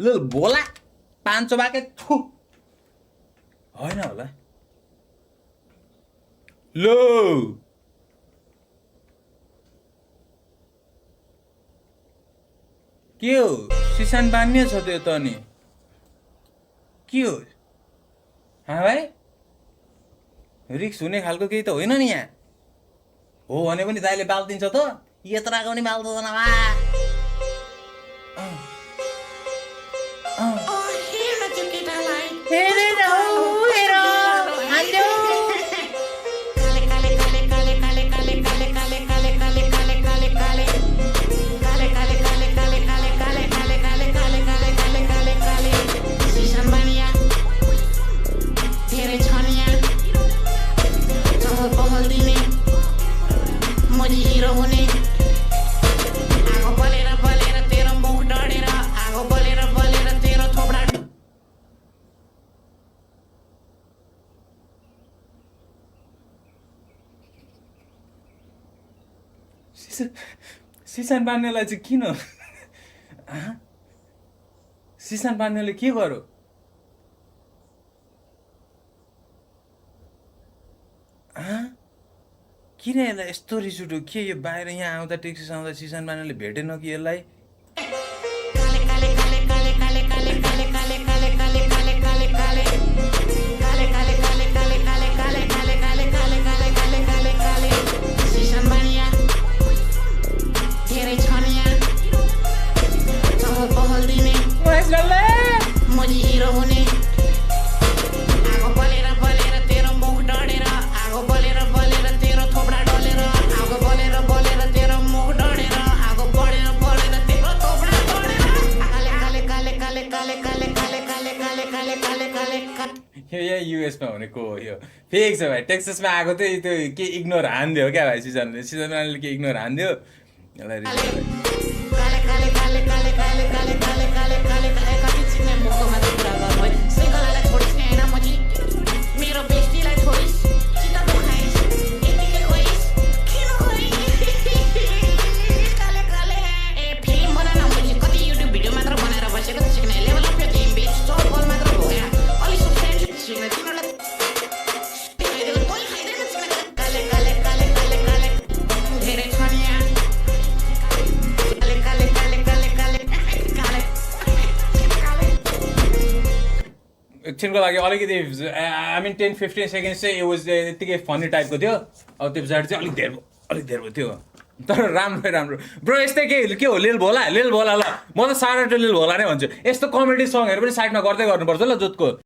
लिल भोला 500 बाके थु होइन होला लो के हो सिसान बान्ने छ त्यो त नि के हो भाइ रिक्स हुने खालको केही त होइन नि यहाँ हो भने पनि दाइले बाल दिन्छ त यत्राको पनि बाल दिँदैन बा सिसान बान्नेलाई चाहिँ किन सिसान बान्नेले के गर्यो किन यसलाई यस्तो रिस उठ्यो के यो बाहिर यहाँ आउँदा ट्याक्सी आउँदा सिसान बान्नेले भेटेन कि यसलाई यो युएसमा भनेको हो यो फेक छ भाइ टेक्सासमा आएको चाहिँ त्यो के इग्नोर हान्दियो क्या भाइ सिजनले के इग्नोर हान्दियो एकछिनको लागि अलिकति आई मिन 10-15 सेकेन्ड्स चाहिँ यो यत्तिकै फनी टाइपको थियो अब त्यो पछाडि चाहिँ अलिक धेरै थियो तर राम्रो ब्रो यस्तै के हो लिल भोला ल म त सारा लिल भोला नै भन्छु यस्तो कमेडी सङहरू पनि साइडमा गर्दै गर्नुपर्छ ल जोतको